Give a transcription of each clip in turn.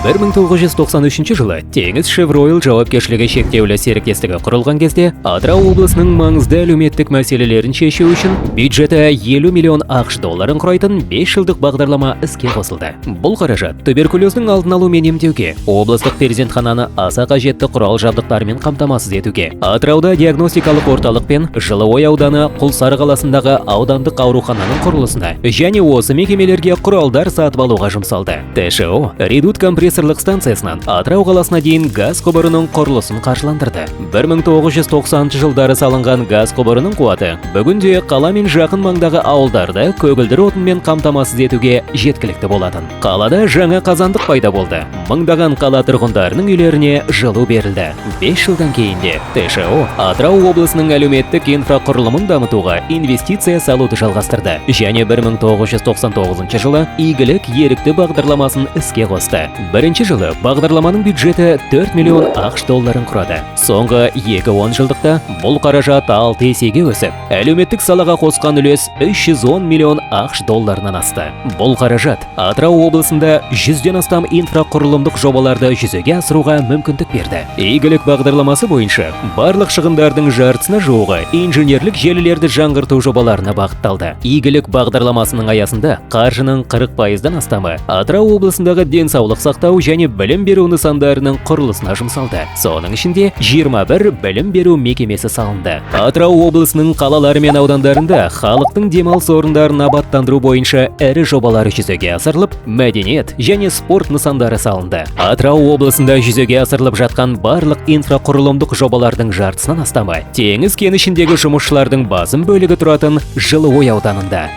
1993 жылы «Теңізшевройл» жауапкершілігі шектеулі серіктестігі құрылған кезде Атырау облысының маңызды әлеуметтік мәселелерін шешу үшін бюджеті 50 миллион АҚШ долларын құрайтын 5 жылдық бағдарлама іске қосылды. Бұл қаражат туберкулездің алдын алу мен емдеуге, облыстық перзентхананы аса қажетті құрал жабдықтармен қамтамасыз етуге, Атырауда диагностикалық орталық пен Жылыой ауданы Құлсары қаласындағы аудандық аурухананың құрылысына және осы мекемелерге құралдар сатып алуға жұмсалды. ТШО Редут компрессорлық станциясынан Атырау қаласына дейін газ құбырының құрылысын қаржыландырды. 1990 жылдары салынған газ құбырының қуаты бүгінде қала мен жақын маңдағы ауылдарды көгілдір отынмен қамтамасыз етуге жеткілікті болатын. Қалада жаңа қазандық пайда болды. Мыңдаған қала тұрғындарының үйлеріне жылу берілді. 5 жылдан кейін де ТШО Атырау облысының әлеуметтік инфрақұрылымын дамытуға инвестиция салуды жалғастырды және 1999 жылы «Игілік» ерікті бағдарламасын іске қосты. Бірінші жылы бағдарламаның бюджеті 4 миллион АҚШ долларын құрады. Соңғы екі он жылдықта бұл қаражат 6 есеге өсіп, әлеуметтік салаға қосқан үлес 310 миллион АҚШ долларынан асты. Бұл қаражат Атырау облысында 100-ден астам инфрақұрылымдық жобаларды жүзеге асыруға мүмкіндік берді. «Игілік» бағдарламасы бойынша барлық шығындардың жартысына жуығы инженерлік желілерді жаңғырту жобаларына бағытталды. «Игілік» бағдарламасының аясында қаржының 40%-дан астамы Атырау облысындағы денсаулық сақтау және білім беру нысандарының құрылысына жұмсалды. Соның ішінде 21 білім беру мекемесі салынды. Атырау облысының қалалары мен аудандарында халықтың демалыс орындарын абаттандыру бойынша ірі жобалар жүзеге асырылып, мәдениет және спорт нысандары салынды. Атырау облысында жүзеге асырылып жатқан барлық инфрақұрылымдық жобалардың жартысынан астамы Теңіз кенішіндегі жұмысшылардың басым бөлігі тұратын Жылыой ауданында.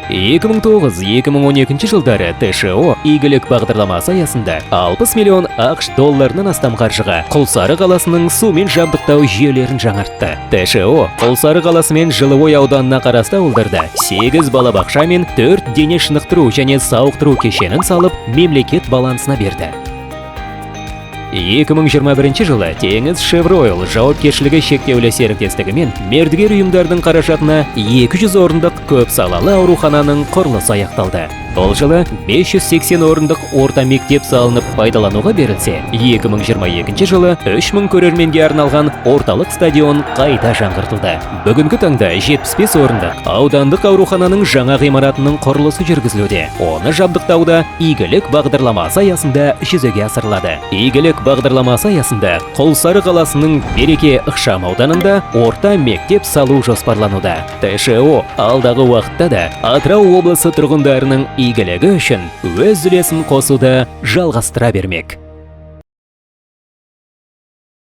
2009-2012 жылдары ТШО «Игілік» бағдарламасы аясында 60 миллион АҚШ долларынан астам қаржыға Құлсары қаласының сумен жабдықтау жүйелерін жаңартты. ТШО Құлсары қаласы мен Жылыой ауданына қарасты ауылдарда 8 балабақша мен 4 дене шынықтыру және сауықтыру кешенін салып, мемлекет балансына берді. 2021 жылы «Теңізшевройл» жауапкершілігі шектеулі серіктестігімен мердігер ұйымдардың қаражатына 200 орындық көп салалы аурухананың құрылысы аяқталды. Бұл жылы 580 орындық орта мектеп салынып, пайдалануға берілсе, 2022 жылы 3000 көрерменге арналған орталық стадион қайта жаңғыртылды. Бүгінгі таңда 75 орындық аудандық аурухананың жаңа ғимаратының құрылысы жүргізілуде. Оны жабдықтауда «Игілік» бағдарламасы аясында жүзеге асырылады. «Игілік» бағдарламасы аясында Құлсары қаласының Береке ықшам ауданында орта мектеп салу жоспарлануда. ТШО алдағы уақытта да Атырау облысы тұрғындарының игілігі үшін өз үлесін қосуды жалғастыра бермек.